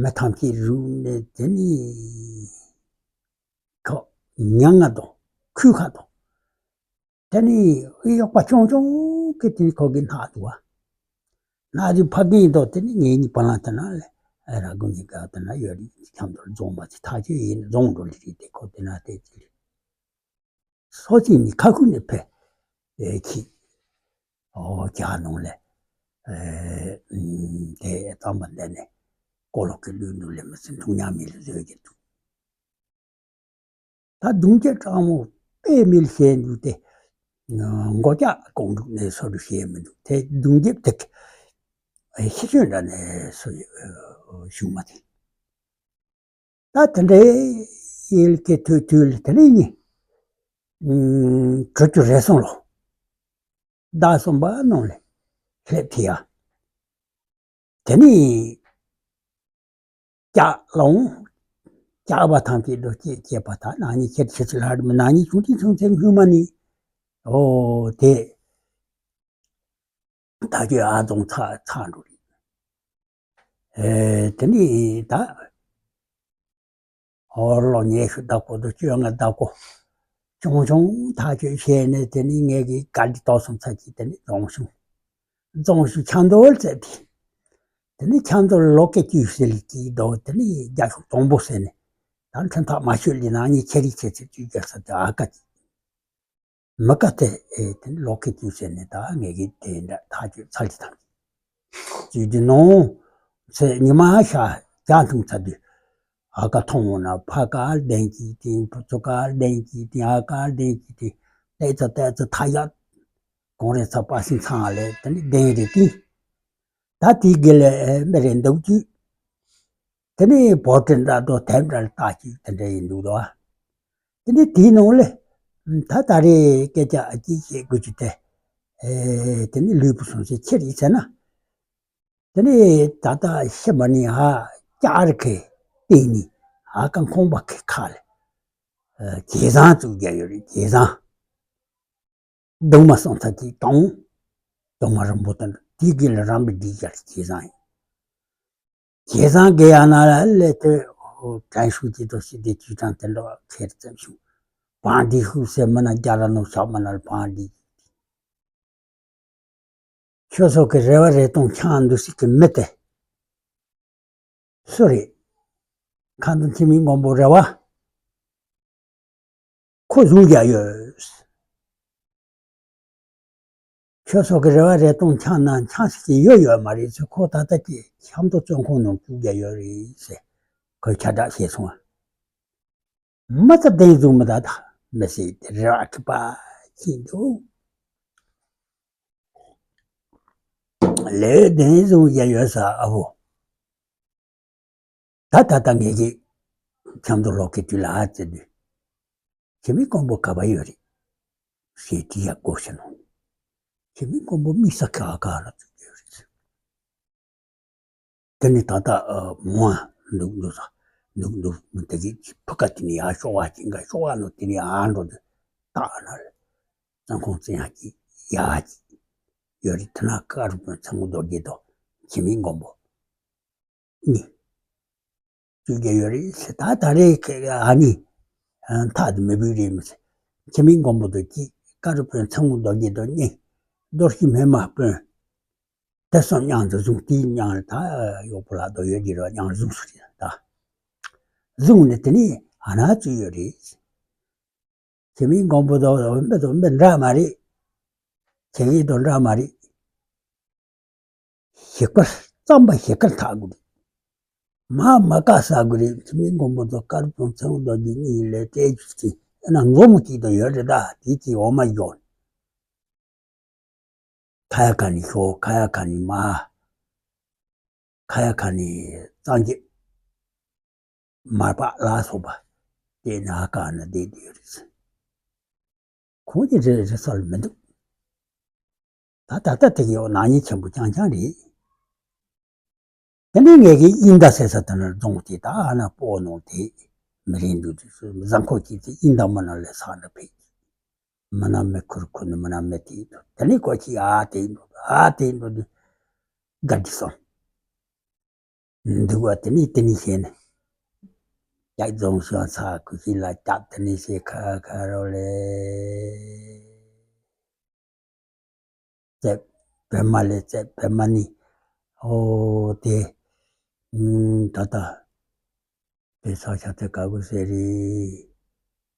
མི་ཐམས་ཅད་རུལ་ནས་དེ་ནི་ཁོ་ཉང་ང་དང་ཁུལ་ཁ་དང་ དེ་ནས་གཡོག་པ་ཆུང་ཆུང་གིས་དེ་ནས་ཁོ་གི་སྣག་འདུག་བ། སྣག་དེ་ཕབ་གིན་འདུག་དེ་ནས་ངེད་གཉིས་བར་ལ་དེ་ན་ལས་ར་དགོན་གྱི་སྒང་དེ་ན་ཡོད་རེད། ཁྱམས་དུ་རྫོང་པ་དེ་ཐག་ཆོད་ཡིན། རྫོང་འགྲོ་ལི་རེད་དེ། ཁོ་དེ་ན་བལྟས་ཚེ་རེད། སོ་གཅིག་ནི་ཁ་ཁུ་ནས་ཕེབས། ཨེ་ཁྱི། ཨོ་རྒྱ་ནང་ལས། ཨེ་དེ་རྩམ་པ་འདི་ནས་ཀོ་ལོག་གི་ལུས་འདུག་ལས་མི་སྲིད་འཐུང་ཉག་མི་ལ་བཟོས་ཀྱི་འདུག་ད་གདུང་རྒྱུད་སྤྲང་མོ་དཔེ་མི་ལ་བཤད་འདུག་སྟེ། མགོ་ལྕགས་ཀོང་འབྲུག་ནས་སོ་རུ་བཤད་མི་འདུག་དེ་གདུང་རྒྱུད་དེ་ཤི་ཆོས་འདྲ་ནས་སོ་བཞུགས་མ་དེ། ད་དེ་འདྲའི་ཡིན་གྱི་དུས་དུས་ལ་དེ་ནས་ནི། ཨུམ། དྲུག་ཅུ་རེ་གསུམ་ལོ། ཟླ་གསུམ་པ་ནང་ལ་སླེབས་ཐི་ཡ། དེ་ནས་ལྕགས་ལོང་། ལྕགས་པ་ཐམས་ཅད་འགྲོ་སྐྱེས་སྐྱེས་པ་དག་ནག་ཉེས་ཁྱེར་ཁྱེར་ཚུལ་ལྷ་རིམ་ནག་ཉེས་བྱུང་དུས་ཚུན་ཚོད་སྔོན་མ་ནི། ཨོ་དེ། ད་ཁྱོད་ཨ་རྫོང་ཚ་ཚ་འགྲོ་རེད། ཨེ་དེ་ནས་ད། ཨོ་ལོ་ཉེ་ཤུ་ཟླ་གོ་དུ་བཅོ་ལྔ་ཟླ་གོ། ཆུང་ཆུང་ཐག་ཆོད་བྱས་ནས་དེ་ནས་ངས་ཀྱི་ག་འདི་ཏོག་སོང་ཚ་གྱིས་དེ་ནས་རྫོང་ཤུ། རྫོང་ཤུ་ཆང་རྡོལ་བཙལ་ཏེ། དེ་ནས་ཆང་རྡོལ་ལོ་ཀེ་ཅུས་ཟེར་ལི་ཀྱི་དོ་དེ་ནས་རྒྱ་ཤུག་དང་པོ་ཟེར་ནས། ད་འཕྲིན་ཐག་མ་ཆོད་ལི་ནག་ཉེས་ཁྱེར་རི་ཁྱེར་ཚེ་བཅུ་རྒྱལ་ས་དེ་ཨ་ཀ་ཅིག་མི་ཀ་དེ་ཨེ་དེ་ནི་ལོ་ཁེ་ཏུ་ཟེར་ནས་ད་ངེད་ཀྱི་དེ་འདྲ་ཐག་གཅོད་ཚར་གྱི་དང་། ཅིག་དེ་ནང་ཚེ་ཉི་མ་ཤར་རྒྱ་འཐུང་ཚར་དུས། ཨ་ཀ་མཐོང་ངོ་ན་ཕ་ཀ་ལྡན་གྱི་དེ་བུ་ཚོ་ཀ་ལྡན་གྱི་དེ་ཨ་ཀ་ལྡན་གྱི་དེ་ལྟས་ཚ་ལྟས་ཚ་ཐ་ཡག་གོང་རེ་ཚ་པ་སིང་ཚང་ལས་དེ་ནི་ལྡན་རེ་ཀི། ད་དེའི་དགེ་ལས་མི་རེ་འདུག་དུས། དེ་ནས་བོ་ཏི་འདྲ་དོ་དེབ་འདྲ་ལ་ལྟ་ཅིག་དེ་འདྲ་ཡིན་འདུག་དོ། དེ་ནས་དེའི་ནང་ལས། ད་ད་རེས་སྐད་ཆ་ཅིག་བཤད་དགོས་ཀྱི་དེ། ཨེ་དེ་ནས་ལུས་པོ་སོང་ཚེ་ཁྱེར་ཡིན་ཟེར་ན། དེ་ནས་ད་ལྟ་ཤི་མ་ནི་ཧ་ཀྱག་རི་ཁའི་སྟེང་ནས་ཧ་ཀ་ཁང་པ་ཁའི་ཁ་ལ། ཨེ་གྱེས་བཟང་བཙུགས་རྒྱ་ཡོད་རེད། གྱེས་བཟང་། གདུང་མ་སོང་ཚ་གི་དང་། གདུང་མ་རིན་པོ་དང་དེའི་དགེ་ལ་རམ་པའི་སྒྲིག་རྒྱལ་གྱི་བཟང་ཡིན། བྱས་ཙང་དགེ་ཡ་ན་ལ་སླེབས་དུས་དྲན་ཤུགས་ཀྱི་དོ་ཞིག་དེ་ཅུས་ཀྲང་དེ་འདྲ་ཁྱེར་ཙམ་བྱུང་། བང་སྒྲིག་ཤུགས་ཟེར་མི་ན་རྒྱ་ར་ནོ་ཤག་མི་ན་ལ་བང་སྒྲིག་ཁྱོད་ཚོ་གི་རེ་བ་རེ་སྟོང་ཆང་འདུག་སྲིད་ཀྱི་མི་དེ། སུ་རེད། ཁ་འདོན་འཆི་མེད་མགོན་པོ་རེ་བ། ཁོ་བཟུང་རྒྱ་ཡོད། ཁྱོད་ཚོ་གི་རེ་བ་རེ་སྟོང་ཆང་ན་ཆང་སྲིད་ཀྱི་ཡོད་ཡོད་མ་རེད་ཚེ་ཁོ་ད་ལྟ་ཀྱི་ཆབ་མདོ་བཙོན་ཁང་ནང་བཅུག་རྒྱ་ཡོད་རེད་ཟེར། ཁོས་ཁྱབ་བསྒྲགས་བྱས་སོང་བ། མི་ཚེ་བདེན་བཟུང་མི་ད་ད་མི་སྲིད་དེ་རེ་བ་ཁྱི་པ་ཁྱི་འདུག་ལས་བདེན་བཟུང་རྒྱ་ཡོད་ས་ཨ་བོ། ད་ད་ལྟ་ངེད་ཀྱི་ཆབ་མདོ་ལོག་གི་དུས་ལ་ཨ་ཙི་དུས། འཆི་མེད་མགོན་པོ་ག་པར་ཡོད་རེད། ཞེས་དྲི་ཡག་སྐོར་ཞིག་ནང་། འཆི་མེད་མགོན་པོ་དམིགས་བསལ་གྱི་ཨ་ཀ་ལ་བཙུགས་ཡོད་རེད། དེ་ནི་ད་ལྟ་མོ་ཨ་འདུག་འདུག་ས་འདུག་འདུག་མི་དེ་གི་ཕུ་ཀ་དེ་ནི་ཡར་ཤོག་བ་ཅིང་ག་ཤོག་བ་ནོ་དེ་ནི་ཨ་འགྲོ་དུས་ཏག་ན་རེད། བཙོན་ཁང་བཙན་ཡག་གི་ཡག་གི་ཡོད་རེད། དེ་ན་ཀ་རུ་པོན་ཚང་མོ་རྡོ་རྗེ་དོ་འཆི་མེད་མགོན་པོ། གཉིས། བཅོས་རྒྱ་ཡོད་རེད་ཟེར། ད་ད་རེས་ཁ་ཨ་ནི་ཐག་དེ་མི་བུད་རེད་མི་ཟེར། འཆི་མེད་མགོན་པོ་དང་གཅིག་ཀ་རུ་དཔོན་ཚང་མོ་རྡོ་རྗེ་དང་གཉིས། རྡོ་རྗེ་སྨན་མ་དཔོན་དེ་གསུམ་མཉམ་དུ་བཟུང་། དེའི་མཉམ་ལ་ད་གཡོག་པོ་ལ་རྡོ་ཡོད་ཀྱི་རེད་བ། མཉམ་བཟུང་སུ་རེད་ད། བཟུང་ནས་དེ་ནས་ཨ་ན་བཙུགས་ཡོད་རེད། འཆི་མེད་མགོན་པོ་དང་མི་དང་མི་འདྲ་མ་རེད། ཁྱེད་ཀྱི་དང་འདྲ་མ་རེད། ཞིག་པར་རྩམ་པ་ཞིག་ཁར་འཐག་དགོས་རེད། མ་མ་བཀག་ཟ་དགོས་རེད། འཆི་མེད་མགོན་པོ་དང་དཀར་པོ་ཚང་རྡོ་རྗེ་གཉིས་ལས་སྤྲད་རྒྱུ་ཅིག་ཨ་ན་མགོ་མོ་གཅིག་དང་ཡོད་རེད་ད། དེ་གཅིག་འོ་མ་འཇོག་ཁ་ཡ་ཁ་ནི་ཤོ། ཁ་ཡ་ཁ་ནི་མ། ཁ་ཡ་ཁ་ནི་གཙང་རྒྱབ། མར་པ་ལ་སོགས་པ་དེ་ནི་ཨ་ཀ་ན་བསྡད་དུ་ཡོད་རེད། ཁོང་གི་རེ་རེ་ས་ལ་མི་འདུག་ད་ད་ལྟ་དེ་གི་འོག་ནག་ཉེས་ཆེན་པོ་རྐྱང་རྐྱང་རེད། དེ་ནས་ངས་ཀྱི་དབྱིན་ཟླ་ཟེར་ས་དེ་ན་རྫོང་དེ་ད་ཨ་ན་སྤོ་ནོ་དེ་མི་རིང་འདུག་དུས་སུ་བཟང་ཁོ་གྱིས་དེ་དབྱིན་ཟླ་མ་ན་ལས་ས་ན་ཕེབས། མ་ན་མེ་ཁུར་ཁུ་ནི་མ་ན་མེ་དེ་འདུག་དེ་ནས་ཁོ་གྱིས་ཨ་དེ་འདུག་ཨ་དེ་འདུག་དུས་དགའ་དྲི་སོང་། འདུག་བ་དེ་ནས་དེ་ནས་བཤད་ནས། ཀྱག་རྫོང་ཤང་ཚ་ཁུ་ཤི་ལ་ཀྱག་དེ་ནས་བཤད་ཁ་ཁ་རོ་ལེ། བཙལ། བོད་མ་ལས་བཙལ། བོད་མ་ནི་ཨོ་དེ་ད་ལྟ་དེ་ས་ཆ་དེ་ག་གི་ཟེར་རེད།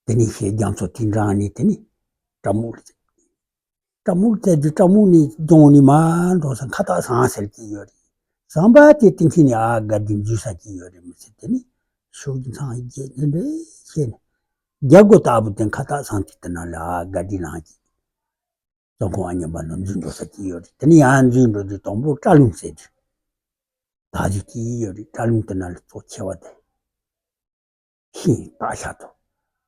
དེ་ནི་ཞེས་རྒྱ་མཚོ་དེ་འདྲ་ནི་དེ་ནི་སྤྲ་མོ་ལ་བཙལ། སྤྲ་མོ་ལ་བཙལ་དུས་སྤྲ་མོ་ནི་རྫོང་ནི་མ་འགྲོ་ས་ཁ་བཏགས་ཟངས་ཟེར་གྱི་ཡོད་རེད། ཟངས་པ་དེ་སྟེང་གི་ནི་ཨ་དགའ་བདེ་འཛུལ་ས་གྱི་ཡོད་རེད་མི་ཚེ་དེ་ནི་ཤུགས་ཀྱིས་འཚང་རྒྱས་ནི་འདྲེ་ཤེས་ནས་རྒྱ་སྒོ་ལྟ་བུ་དེ་ཁ་བཏགས་ཟངས་དེ་དེ་ན་ལ་ཨ་དགའ་བདེ་ལངས་ཀྱི། རྫོང་ཁོངས་ཨ་མཉམ་པ་ནང་འཛུལ་འགྲོ་ས་ཅིག་ཡོད་རེད། དེ་ནས་ཡང་འཛུལ་འགྲོ་དུས་དང་པོ་སྐྲ་ལུང་ཟེར་དུས་ད་གཟིགས་ཀྱི་ཡོད་རེད། སྐྲ་ལུང་དེ་ན་ལ་གཙོ་ཆེ་བ་དེ་ཤིང་སྟག་ཤར་དང་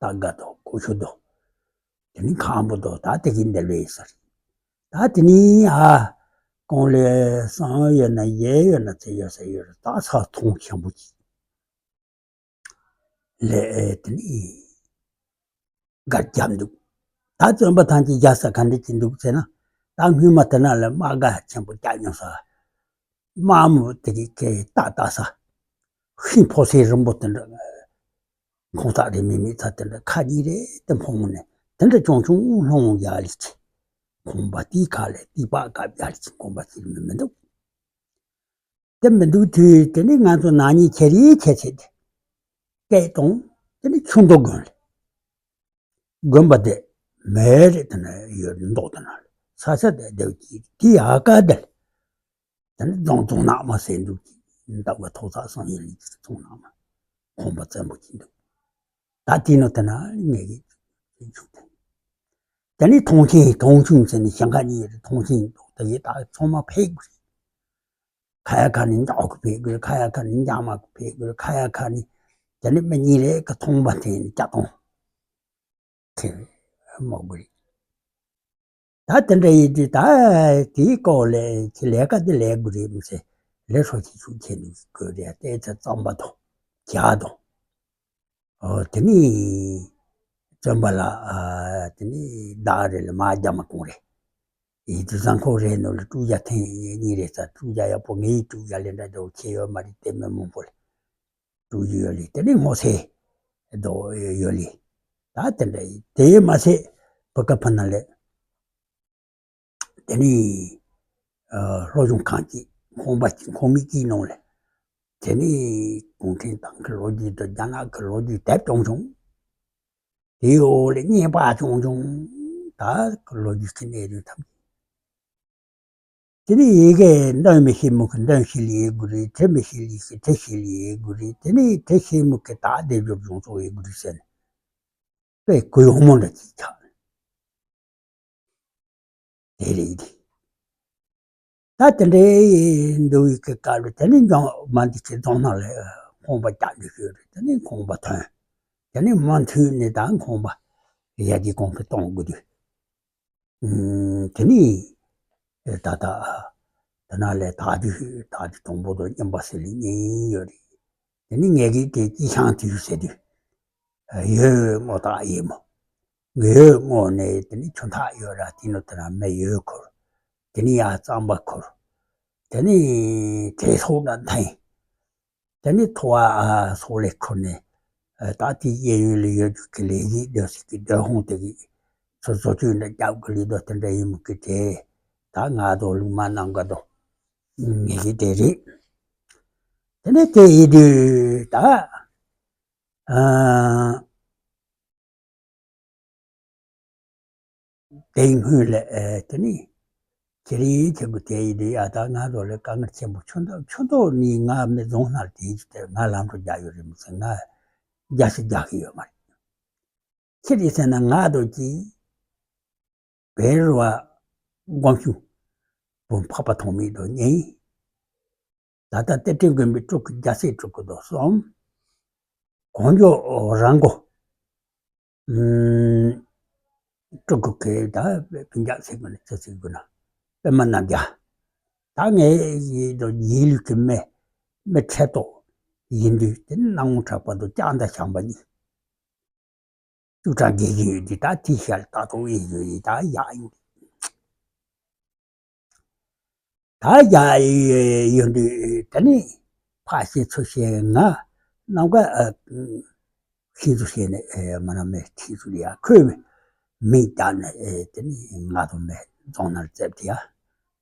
སྟག་སྒ་དང་ཀོ་ཤུ་དང་དེ་ནས་ཁམ་བུ་དང་ད་དེ་གི་འདི་ལོས་ཡིན་ས་རེད། ད་དེ་ནས་ཨ་གང་ལས་སང་ཡོད་ན་གཞེས་ཡོད་ན་ཚེ་ཡོད་ས་ཡོད་རེད། ད་ས་ཐོང་ཆེན་པོ་ཅིག་ལས་ཨེ་དེ་ནི་སྒར་བརྒྱབ་འདུག་ད་བཙོན་པ་ཐམས་ཅད་བཞག་ས་ག་འདྲ་ཅིག་འདུག་ཟེར་ན། ད་སྔོན་མ་དེ་ན་ལ་དམག་སྒར་ཆེན་པོ་རྒྱག་མྱོང་ས། དམག་མི་དེ་གི་སྐད་ཏག་ཏག་ས། ཤིང་ཕོ་སའི་རིང་པོ་དེ་འདྲ། ཁོང་ཚ་རེ་མི་མི་ཚ་དེ་འདྲ་ཁ་གཉིས་རེ་དེ་འཕོངས་ནས་དེ་འདྲ་ཅུང་ཅུང་སློང་ཡག་ལི་ཆེ། ཁོང་པ་དེའི་ཁ་ལས་ཏི་པག་བཀབ་ཡག་ལི་ཆེ་ཁོང་པ་ཅིག་མི་མི་འདུག་དེ་མི་འདུག་དུས་དེ་ནི་ང་ཚོ་ནག་ཉེས་ཁྱེར་ཡིན་ཁྱེར་ཚེ་དེ་སྐད་གཏོང་། དེ་ནི་ཆུ་མདོ་དགོན་ལ་དགོན་པ་དེ་མེད་རེད། དེ་ན་ཡོད་མདོག་དེ་ན་ས་ས་དེ་དེ་གི་དེ་ཡ་ག་དེ་ལ་དེ་ནི་རྫོང་རྫོང་ནག་མ་ཟེར་འདུག་གི་ད་བ་ཐོག་ཚགས་སང་ཡིན་ལི་རྫོང་ནག་མ་ཁོང་པ་བཙན་པོ་གྱིན་འདུག་ད་དེ་ནི་དེ་ན་ངེད་ཀྱི་ཆུ་དེ་དེ་ནི་ཐོང་ཆེན་ཐོང་ཆུང་ཟེར་ནི་ཞིང་ཁ་གཉིས་རེད། ཐོང་ཆེན་འདུག་དེ་ཡི་ད་ཚང་མ་ཕེབས་དགོས་རེད། ཁ་ཡ་ཁ་ནི་འཇག་གི་ཕེབས་དགོས། ཁ་ཡ་ཁ་ནི་འཇག་མ་གི་ཕེབས་དགོས། ཁ་ཡ་ཁ་ནི་དེ་ནི་མི་གཉིས་རེ་གི་ཐོང་པ་དེ་ནི་ལྕགས་ཐོང་དེ་མོ་དགོས་རེད། ད་དེ་འདྲ་ཡིན་དུས་ད་དེའི་སྐོར་ལས་ཁྱི་ལས་ཀ་དེ་ལས་དགོས་རེད་མི་ཚེ་ལས་སྲོག་ཅིག་ཤུགས་ཆེ་ནི་དགོས་རེད། ལྟས་ཚེ་རྩམ་པ་དང་ཇ་དང་། ཨོ་དེ་ནི་བཙོན་པ་ལ་ཨ་དེ་ནི་བདག་རེ་ལ་མ་རྒྱ་མ་གོང་རེ། ཡིན་དུས་བཟང་ཁོ་རེ་ནོ་ལ་དཀྲུག་རྒྱ་ཐེངས་གཉིས་རེ་ས་དཀྲུག་རྒྱ་ཡག་པོ་ངའི་དཀྲུག་རྒྱ་ལས་འདྲ་འདྲ་བོ་ཁྱེད་ཡོད་མ་རེད། དེ་མི་མང་པོ་ལ་དཀྲུག་རྒྱུ་ཡོད་ལི་དེ་ནི་ངོ་ཚེ་རྡོ་ཡོད་ལི། ད་དེ་འདྲ་ཡིན་དེ་མ་ཚད་བུ་ག་ཕ་ན་ལས། དེ་ནི་ཨ་སློབ་སྦྱོང་ཁང་གི་ཁང་པ་གཅིག་ཁང་མིག་གཅིག་ནང་ལ། དེ་ནི་གུང་ཁྲན་ཏང་གི་ལོ་རྒྱུས་དང་རྒྱ་ནག་གི་ལོ་རྒྱུས་དེབ་ཅུང་ཆུང་། དེའི་འོག་ལ་བརྙན་པར་ཆུང་ཆུང་། ད་ལོ་རྒྱུས་ཀྱི་གནས་རིགས་ཐམས་ཅད། དེ་ནི་ཡི་གེ་འདོན་མི་ཤེས་མི་གི་འདོན་ཤེས་ལི་ཡི་གུ་རེད། བྲི་མི་ཤེས་ལི་ཤེས་བྲི་ཤེས་ལི་ཡི་གུ་རེད། དེ་ནི་བྲི་ཤེས་མི་གི་ད་སྡེབ་སྦྱོར་ཡོངས་རྫོགས་ཡི་གུ་རེད་ཟེར་ནས་དཔེ་གུ་ཡངས་མོ་འདྲ་ཅིག་ཆགས། དེ་རེད་དེ། ད་དེ་འདྲའི་འདུག་ཡི་གེ་དཀར་རུ་དེ་ནི་འཇོང་མ་འདི་ཚེ་རྫོང་ནང་ལ་ཁང་པ་རྒྱག་འདི་ཤོད་རེད། དེ་ནི་ཁང་པ་ཐོན། དེ་ནི་མ་མཐུད་ནས་ད་ཁང་པ་ཡ་གི་གོང་གི་གཏོང་དགོས་དུས། ཨུམ། དེ་ནི་ད་ལྟ་དེ་ན་ལས་དག་དུས་དག་དུས་དང་པོ་དང་མཉམ་པ་ཟེར་ལི་གཉིས་ཡོད་རེད། དེ་ནི་ངེད་ཀྱིས་དེ་སྐྱིད་ཤང་དུས་ཟེར་དུས། ཡོས་སྔོ་ཐག་ཡིན་མོ། ངེས་ཡོས་སྔོ་ནས་དེ་ནི་ཆུ་འཐག་ཡོད་ར། དེ་ནི་དེ་ན་མེ་ཡོས་ཁུར། དེ་ནི་ཡ་རྩམ་པ་ཁུར། དེ་ནི་དྲེད་སོགས་ལ་འཐེན། དེ་ནི་ཐོ་བ་སོགས་ལས་ཁུར་ནས། ད་དེ་གཡས་གཡོན་ལ་ཡོད་རྒྱུ་གི་ལས་ཀྱི་སྡོད་སྲིད་ཀྱི་སྡོད་ཧོང་དེ་གི་ཚོ་བཟོ་བཅོས་འདྲ་རྒྱབ་གི་ལི་དོ་དེ་འདྲ་ཡིན་མོ་གི་དེ། ད་ང་དོ་ལུག་མ་གནང་ག་དོ། ངེད་ཀྱི་དེ་རེད། དེ་ནས་དེ་ཡིན་དུས་ད། ཨ། དེའི་སྔོན་ལ་ཨེ་དེ་ནི་ཁྱེད་རིང་ཁྱེད་ཀྱི་དེ་ཡིན་དུས་ཡ་ད་ང་ཚོ་ལ་དཀའ་ངལ་ཆེན་པོ་ཆུ་འདོགས་ཆུ་འདོགས་ནི་ང་མི་རྫོང་སྣར་དེ་ཡིན་དུས་དེར་ང་ལམ་འགྲོ་རྒྱག་ཡོད་རེད་མི་ཚེ་ང་རྒྱ་ཤི་རྒྱག་གི་ཡོད་མ་རེད། ཁྱེད་རིང་ཟེར་ན་ང་དོ་གི་བེར་བ་སྒོམ་ཆུང་བུ་འཕགས་པ་ཐོགས་མེད་དོ་གཉིས། ད་ལྟ་གཏེར་སྟོན་དགོན་པའི་སྤྲུལ་སྐུ་རྒྱལ་སྲས་སྤྲུལ་སྐུ་དོ་གསུམ། གོང་འཇོག་རང་མགོ། ཨུམ། སྤྲུལ་སྐུ་ཁེ་ད་སྤུན་ཀྱག་ཟེར་དགོས་ན་ཅི་ཟེར་དགོས་ན་པད་མ་རྣམ་རྒྱལ། ད་ངའི་ཡིད་དོ་ཡིད་ལུས་ཀྱི་མེ་མེ་ཁྲེ་ཏོ་ཡིན་དུས་དེ་ནི་སྣང་ངོ་གྲགས་པ་དོ་ལྕགས་མདའ་བྱམས་པ་གཉིས། བཅུ་ཕྲག་བརྒྱད་ཅུ་ཡོད་དུས་ད་དེའི་ཞལ་ལྟ་ཐོག་ཡིན་ཡོད་ཡིན་ད་ཡག་ཡིན། ད་ཡག་ཡོད་དུས་དེ་ནི་ཕ་ཤེས་ཚུ་ཤེས་ང་རྣམ་དཀར་ཤེས་ཚུ་ཤེས་ནས་མ་ན་མེ་ཁྲིད་ཚུ་ཡ་ཁོས་མི་མིང་བཏགས་ནས་དེ་ནི་ང་དང་མེ་རྫོང་ནར་བཙལ་དེ་ཡ།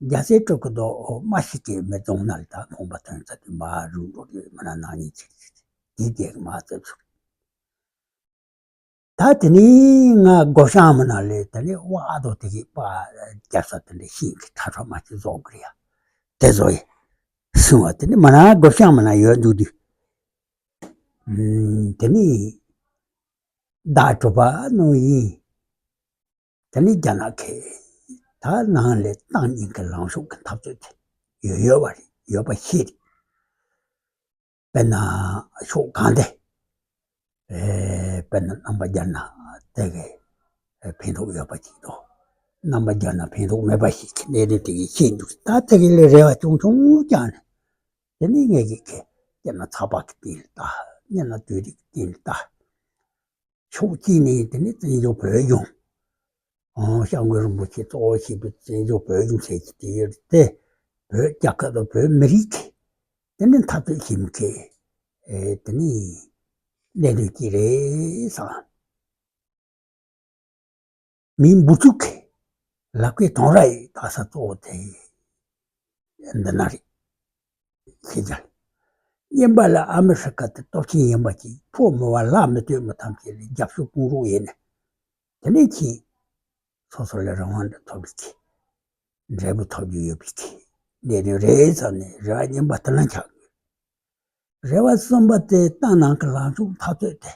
རྒྱལ་སྲས་སྤྲུལ་སྐུ་དོ་མ་ཤི་ཀའི་མི་རྫོང་ན་ལ་ད་ཁོང་པ་ཐོན་ཚ་དུས་མ་རུ་འགྲོ་དུས་མི་ན་ནང་ཉིད་ཅིག་དེ་དེ་མ་ཚབ་བྱུང་། ད་དེ་ནས་ང་སྒོ་བྱང་མི་ན་ལས་དེ་ནས་ཝ་ཨ་དོ་དེ་གི་པ་རྒྱབ་ས་དེ་འདྲ་ཤིང་གི་ཁྲ་ཁྲ་མ་ཅིག་བཟོ་གི་རེད་ཡ། དེ་བཟོ་ཡི་སུང་བ་དེ་ནས་མི་ན་སྒོ་བྱང་མི་ན་ཡོད་འདུག་དུས། དེ་ནས་ཟླ་དྲུག་པ་ནང་ཡིན། དེ་ནས་རྒྱ་ནག་གི་ད་ནང་ལས་ཏང་ཉིན་གྱི་ལངས་ཕྱོགས་ཀྱི་འཐབ་རྩོད་དེ་ཡོད་ཡོད་པ་རེད། ཡོད་པ་ཤེས་རེད། དཔེར་ན་ཕྱོགས་གང་དེ། ཨེ་དཔེར་ན་རྣམ་པ་རྒྱལ་ན་དེ་གའི་ཕན་ཐོགས་ཡོད་པ་ཅིག་དང་། རྣམ་པ་རྒྱལ་ན་ཕན་ཐོགས་མེད་པ་ཞིག་གི་གནད་དོན་དེ་གའི་ཤེས་འདུག་ད་དེ་གའི་ལས་རེ་བ་ཆུང་ཆུང་ཀྱང་ནས་དེ་ནས་ངས་ཀྱི་ཁེ་རྒྱལ་ན་ཚགས་པ་གི་སྟེང་ལ་ལྟ། རྒྱལ་ན་དུས་རིག་གི་སྟེང་ལ་ལྟ། ཕྱོགས་གཅིག་ནས་དེ་ནས་བཙན་བྱོལ་བོད་གཞུང་། ཨང་། སྐྱབས་མགོན་རིན་པོ་ཆེ་གཙོ་བོ་བྱས་པའི་བཙན་བྱོལ་བོད་གཞུང་ཟེར་གྱི་དེ་ཡོད་དེ། བོད་རྒྱལ་ཁབ་དང་བོད་མི་རིགས་ཀྱི་དེ་ནས་འཐབ་རྩོད་བྱེད་མཁན་གྱི་ཨེ་དེ་ནས་གནད་དོན་གཅིག་རེད་བསམ། མིའི་འབུར་ཚུགས་ཀྱི་ལག་པའི་དོང་ར་ཡི་ད་ས་གཙོ་བོ་དེ་འདི་ན་རེད། ཤེས་བྱ། གཉིས་པ་ལ་ཨ་མི་རི་ཀ་དེ་སྟོབས་ཆེན་ཡིན་པ་གཅིག་ཕོ་མི་བ་ལ་མི་སྟོད་མི་ཐམས་ཅད་ལ་རྒྱབ་སྐྱོར་གཏོང་རོགས་ཡིན་ནས། དེ་ནས་ཁྱེད་སོ་སོ་ལ་རང་དབང་འདྲ་ཐོབ་ཀྱི། འབྲས་བུ་ཐོབ་རྒྱུ་ཡོད་པའི་ཁྱེད་གནད་དོན་རེད་བསམ་ནས་རེ་བ་གཉིས་པ་དེ་ལ་ཆགས་དགོས། རེ་བ་གསུམ་པ་དེ་ཏང་ནང་གི་ལངས་ཕྱོགས་འཐབ་རྩོད་དེ་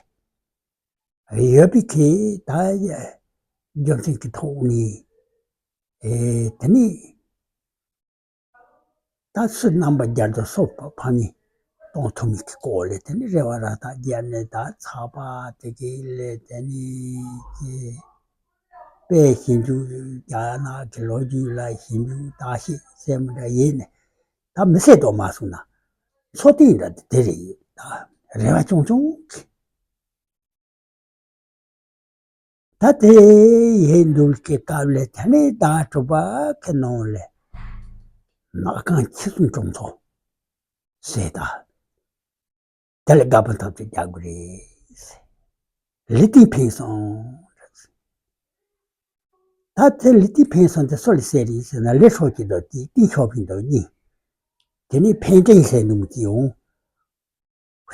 ཡོད་པའི་ཁྱེད་ད་རྒྱུ་མཚན་གྱི་ཐོག་ནས་ཨེ་དེ་ནས། ད་སུ་རྣམ་པ་རྒྱལ་དུ་སོགས་པ་ཕ་མས་གཏོང་ཐུབ་མིན་གྱི་སྐོར་ལས་དེ་ནི་རེ་བ་ར་ད་རྒྱལ་ནས་ད་ཚགས་པ་དེ་གའི་ལས་དེ་ནི་ཀྱི་དཔེ་ཞིབ་འཇུག་རྒྱ་ནག་གི་ལོ་རྒྱུས་ལ་ཞིབ་འཇུག་བརྟག་ཞིབ་ཟེར་མི་འདྲ་ཡིན་ནས་ད་མི་སེར་དུ་མ་སོང་ན་འཚོ་རྟེན་འདྲ་དེ་རེ་ཡོད་ད་རེ་བ་ཆུང་ཆུང་གི། ད་དེ་ཡིན་འདུག་གི་སྐབས་ལ་དེ་ནས་ཟླ་དྲུག་པ་གི་ནང་ལ་ནག་ཁང་ཁྱི་གསུམ་གྲོང་ཚོ་ཟེར་ད། དེ་ལ་དགའ་པོ་འཐབ་རྩོད་རྒྱག་དགོས་རེད། ལི་ཏི་ཕིང་སང་། ད་དེ་ལི་ཏི་ཕིང་སང་དེ་སུ་ལ་ཟེར་རེད་ཟེར་ན་ལི་ཧྲོ་ཅི་དང་དེ་ཏིང་ཞའོ་ཕིང་དང་གཉིས། དེ་ནས་ཕན་ཀྲེང་ཟེར་ནུ་མི་གཅིག་ཡོང་།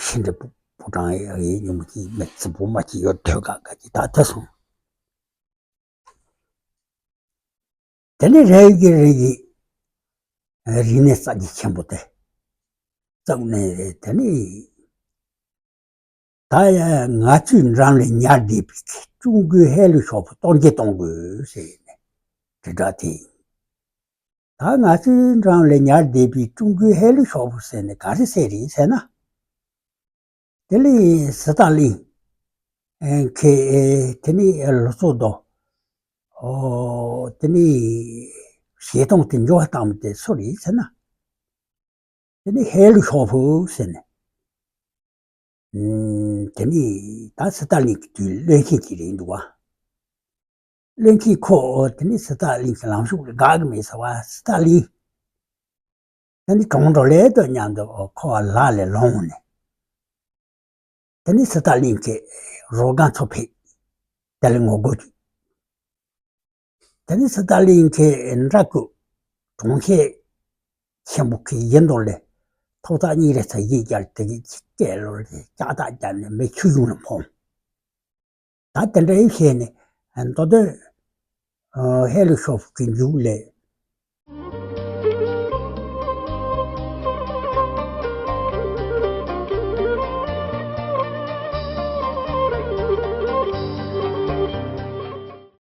ཤིན་ཏུ་ཕོ་བྲང་ཡག་ཡིན་ཉུང་གི་མི་ཚེ་བུ་མ་གཅིག་ཡོད་དོད་ག་ག་གི་ད་ད་སོང་། དེ་ནས་རེ་གི་རེ་གི་རིག་གནས་གསར་བརྗེ་ཆེན་པོ་དེ་བརྩམས་ནས་དེ་ནས་ད་ཡ་ང་ཚོའི་འགྲམ་ལ་ཉར་བསྡད་པའི་ཀྲུང་གོའི་ཧེ་ལུ་ཤོག་བུ་གཏོར་འགྱེལ་གཏོང་དགོས་ཟེར་ནས་དྲིལ་བསྒྲགས་དེ་ཡིན། ད་ང་ཚོའི་འགྲམ་ལ་ཉར་བསྡད་པའི་ཀྲུང་གོའི་ཧེ་ལུ་ཤོག་བུ་ཟེར་ནས་ག་རེ་ཟེར་རེད་ཟེར་ན། དེ་ལས་སི་ཏཱ་ལིན་ཨེ་ཁེ་ཨེ་དེ་ནས་ལོ་ཚོད་དོ། ཨོ་དེ་ནས་བྱེད་སྟངས་དེ་འགྱུར་བ་བཏང་མི་དེ་སུ་རེད་ཟེར་ན། དེ་ནས་ཧེ་ལུ་ཤོག་བུ་ཟེར་ནས། ཨུམ། དེ་ནས་ད་སི་ཏཱ་ལིན་གྱི་དུས་བློན་ཆེན་གྱི་རེད་འདུག་བ། བློན་ཆེན་ཁོ་དེ་ནས་སི་ཏཱ་ལིན་གྱི་ལངས་ཕྱོགས་ལ་དགའ་གི་མེད་ཟེར་བ་སི་ཏཱ་ལིན། དེ་ནས་གྲོང་འགྲོ་ལས་དོ་མཉམ་དུ་ཁོ་བ་ལ་ལས་ལོང་ནས། དེ་ནས་སི་ཏཱ་ལིན་གྱི་རོ་སྒང་ཚོ་ཕེབས། དེ་ལས་ངོ་རྒོལ་བྱུང་། དེ་ནས་སི་ཏཱ་ལིན་གྱི་འདྲ་སྐུ་གྲོང་ཁྱེར་ཆེན་པོ་གི་ཡིན་མདོག་ལས་ཐོག་རྩ་གཉིས་རེ་ཚ་ཡིག་བརྒྱབ་དེ་གི་སྐད་ལོར་ལྕགས་ཐག་བརྒྱབ་ནས་མི་ཆུ་གཞུང་ལ་འཕངས། ད་དེ་འདྲ་ཡིན་བཤད་ནས་མདོ་དོན་ཧེ་ལུ་ཤོག་བུ་གི་མཇུག་ལས།